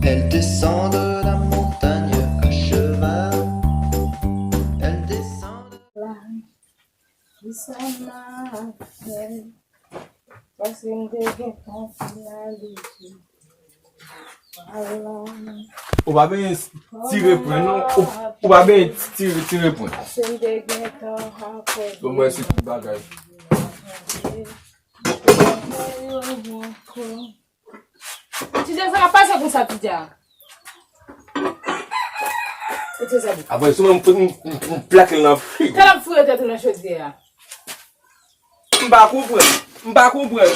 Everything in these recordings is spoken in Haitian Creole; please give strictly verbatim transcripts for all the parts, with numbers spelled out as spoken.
Elle descend de la montagne à cheval. Elle descend de la... Kisa m ap fè? Paske m te gentan finalize. Ou pa benyen tire pwen, non. Ou, ou pa benyen tire, tire pwen. Paske m te gentan apre. Bon, mwen, se tout bagay. Ti Dja, sa k ap pase konsa, Ti Dja? Kote sa di? Apre, sou mwen, m, m, m, m plake l nan figi. Tèl ap foure tèt ou nan chodyè a. M pa konprann. M pa konprann.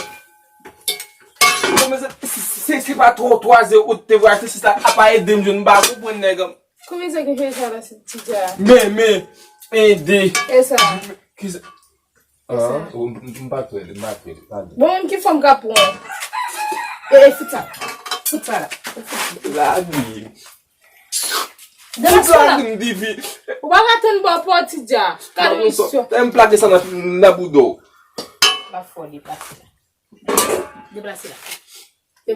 Bon, men se, se, se, se pa twa, twa zè ou te voye achte sis la, apa ede m jwenn, m pa konprann, nèg. Konbyen zè ki fè sa la, Ti Dja? Men, men, ede. E sa? Ki sa? Ah, m, m pa t wè li, m pa t wè li, padon. Bon, menm ki fanm k ap pran? E, e, fout sa. Fout sa la. Lage. Deplase la. Lage m, Divi. Ou pa ka tann bò pòti dja. Gade misyon. M plake sa nan, nan bouda w. Pa fò deplase la. Deplase la.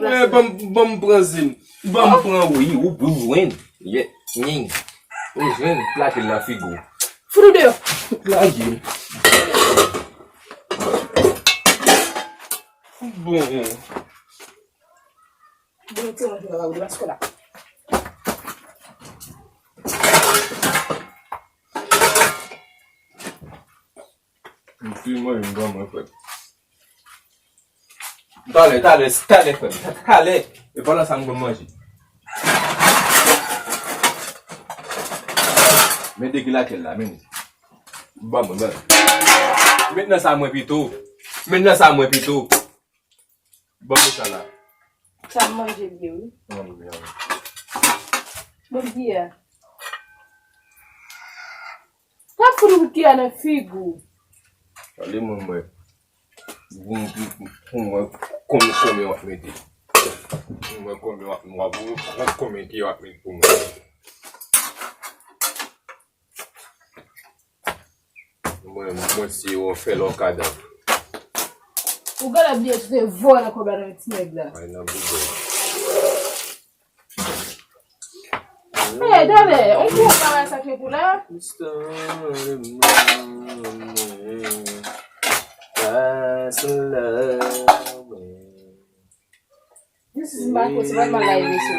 Men ban m, ban m pran zen. Ban m pran wi, ou, ou jwenn. Ye, nyen. Ou jwenn, plake l nan figi w. Fout ou deyò. Lage. Bon. Bon, ti manje la, ou deplase la. M te manje, m pran mwen fèt. Talè, talè, talè, frè m. Talè. E pandan sa, m konn manje. Men degi lakèl la, men. Ban mwen, ban. Met nan sa mwen pito. Met nan sa mwen pito. Ban mwen sa la. Sa m manje byen, wi. Ban m byen. Sa fout ou bouki a nan figi w. Pale mwen, mwen. Pou, pou, pou, pou mwen, konbyen, konbyen w ap mete. Pou mwen, konbyen w ap, w ap, konbyen ki w ap mete pou mwen. Mwen, mwen si w fè lò kadav. Ou genlè bliye si se vòlè kòb la nan ti nèg la. Ay, nan bouda. Hey, talè, on kou pa wè sa k pou la. This is my house, why my life is so...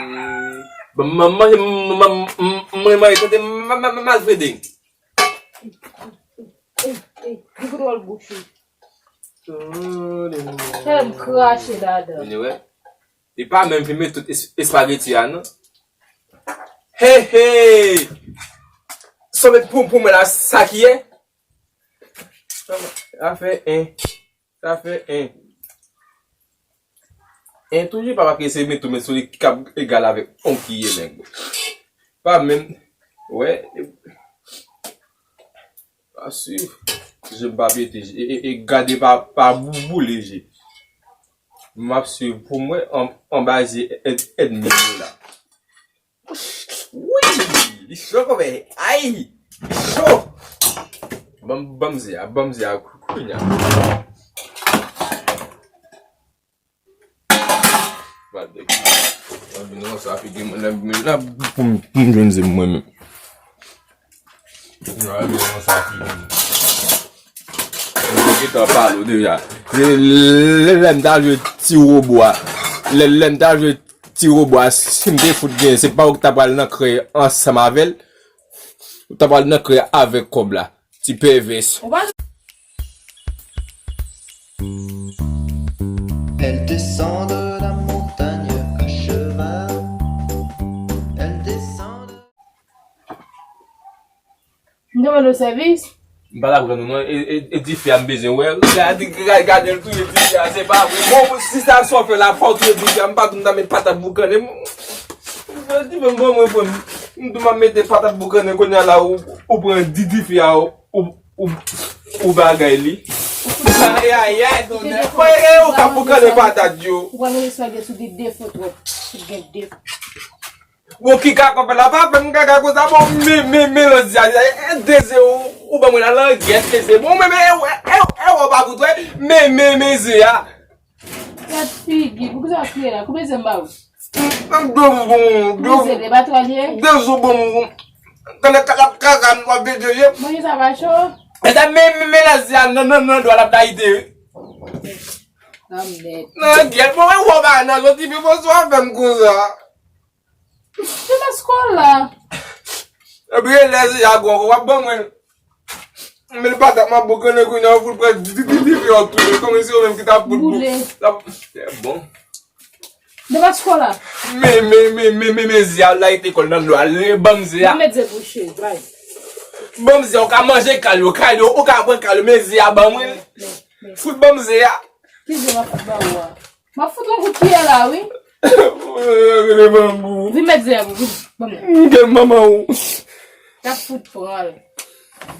Ban m manje, manje, tande, malfede. Ey, ey, ey, ki dwòl bouch ou. Fè m krache ladan. Anyway. Li pa menm fin met tout es-, espageti a, non. Hey, hey! Sa w met pou, pou mwen la, sa ki ye? Sa fè en. Sa fè en. En toujou pa, pa ke se met ou met sou li ki kab egal avèk on kiye, nèg. Pa menm. Wè. Pa swiv. Je m pa pete je. E, e, e gade pa, pa bou-, boule je. M ap swiv pou mwen an, anba je èn-, ènmi yo la. Wi! Li cho kòmè. Ay! Li cho! Ban m, ban m ze a, ban m ze a kou-, kounye a. Gade. Nan sa figi mwen, nan, nan pou m, pou m jwenn ze m mwen menm. Nan sa figi mwen. Mwen te gentan pale w deja. Lè, lè, lè m ta jwe ti wobo a. Lè, lè m ta jwe ti wobo a, si m te fout gen, se pa ou ki ta pral nan krèy ansanm avè l. Ou ta pral nan krèy avèk kòb la. Ti pèvès. Ou pa... Elle descend de la montagne à cheval. Elle descend de... M te mande w sèvis. M pa t ap rann ou non, e, e, e dife a m bezwen wè. Gade, gade, gade l touye dife a, se pa vre. Bon, si sa sòfè la fò touye dife a, m pa tou m ta met patat boukannen. Dife m ban mwen pran. M tou m ap mete patat boukannen kounye a la, ou, ou pran di dife a, ou, ou, ou bagay li. Ayayay, donè. Mwen e ou k ap boukannen patat yo. Ou pran espageti ou gen defo twòp. Ou gen defo. Bon, ki kaka fè la, pa fè m kaka konsa, bon, men, men, men, lòt zya, e, de ze, ou, ou ban mwen la langèt, de ze, bon, men, men, e, e, e, e, ou pa kout, wè, men, men, men, ze a. Gad figi, poukisa w ap kriye la? Konbyen ze m ba ou? Nan de jou, de jou, de jou bon. Tande kaka kaka m ap veye. Mwen sa va cho. E sa men men men la zi a nan nan nan dwa la ta ide wi. Nan gyèt mwen wè wè ba nan zot ti fi bonswa fè m konsa. Se la skol la. Epi lè se a gwo w ap ban mwen. Men patat m ap boukannen kounye a ou fout pran di di di di fi yo tounen kòm si yo menm ki ta fout bou. Boule. Bon. Depi skol la. Men men men men men men zi a la ete kòl nan dlo a le ban m zi a. Mwen met ze bouche bay. Ban m zi a ou ka manje kal yo kal yo ou ka pran kal yo men zi a ban mwen. Fout ban m zi a. Ki zi m ap fout ba ou a? M ap fout yon kout kiyè la wi. Vin met ze a pou vin. Ban m. Gen manman ou. T ap fout pran l.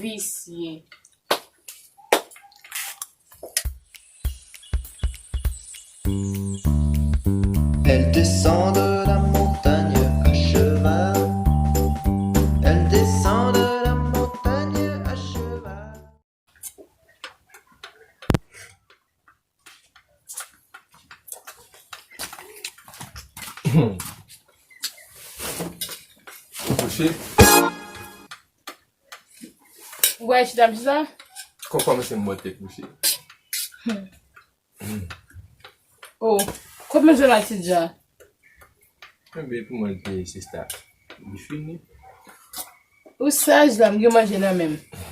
Visye. Elle descend de la montagne à cheval. Elle descend de la montagne à cheval. Ou kouche? Ou wè chita m chita? Kòkòm se mwen te kouche. Oh, kot manje la ti dja? Enben pou mwen te sista. Li fini. Ou saj la, m gen manje nan men m.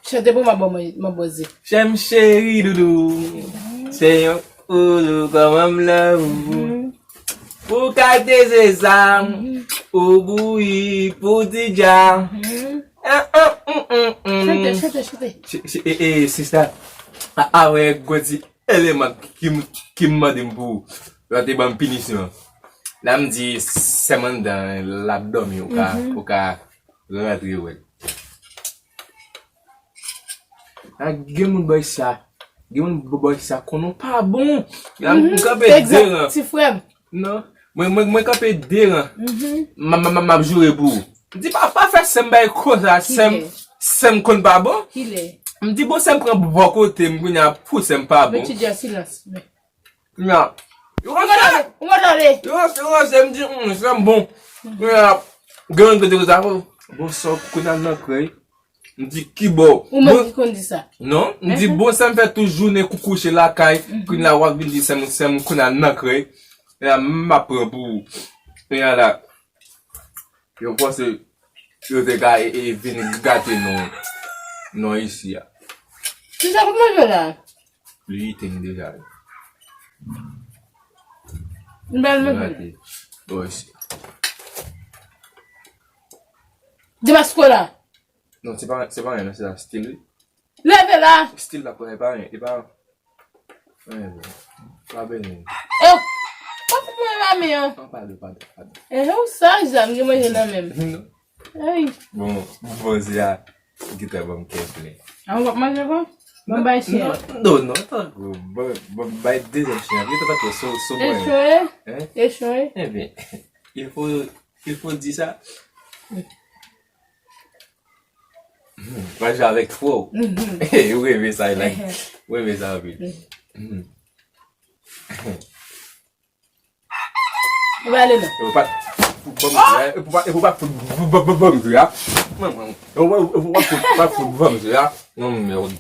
Chante pou m ap ba mwen, m ap ba w ze. Chè m cheri doudou. Se yon oulou kòman m love ou. Pou kay te se sa. Ou bouyi pou ti dja. Ah, ah, mm, mm, mm. Chante, chante, chante. E, e, sista. Avèk gwo ti eleman ki m ki m mande m pou ou. Yo te ban m pinisyon. Lè m di sè m anndan l ap dòmi ou ka ou ka rantre wè l. A gen moun bòy sa. Gen moun bòy sa konnen w pa bon. La m kanpe de ran. Ti frè m. Non. Mwen mwen mwen kanpe de ran. M m m ap joure pou ou. M di pa pa fè sè m bay konsa sè m sè m konn pa bon. M di bon sè m pran bò kote m kounye a pou sè m pa bon. Richard silans. Kounye a. Ou konn ale. Ou konn ale. Yo se yo se m di hmm sè m bon. Kounye a. Gen yon kote konsa. Bon sò kounye a nan krèy. M di kibò. Ou menm ki konn di sa. Non, m di bon sè m fè tout jounen kou kouche lakay. Kounye a w ap vin di sè m sè m kounye a nan krèy. Kounye a m ap pran pou ou. Kounye a la. Yo panse yo te ka e, e vin gate non non isi a. Kisa pou manje la? Li teng deja. Bèl manje. Bon isi. Dimasko la. Non, se pa se pa anyen non, se la stil wi. Leve la. Stil la pou e pa anyen, e pa anyen. Pa beni. E pa pou mwen la men an. An padon, padon, padon. E ou sa zam gen manje nan men m. Ey. Bon, bon zi a. Gita ban m kè plen. A ou p ap manje ankò? Ban m bay chen an. Non, non, non, tankou. Ban ban m bay dezyèm chen an. Gita tankou sou sou mwen. Echoye. Hein? Echoye. Ebyen, il faut il faut dire ça. Pral jwe avèk frè w. Ou renmen sa la. Ou renmen sa anpil. Ou pa ale non. Ou pa pou banm jwe a. Ou pa pou banm jwe a. Ou pa pou banm jwe a. Non, merde.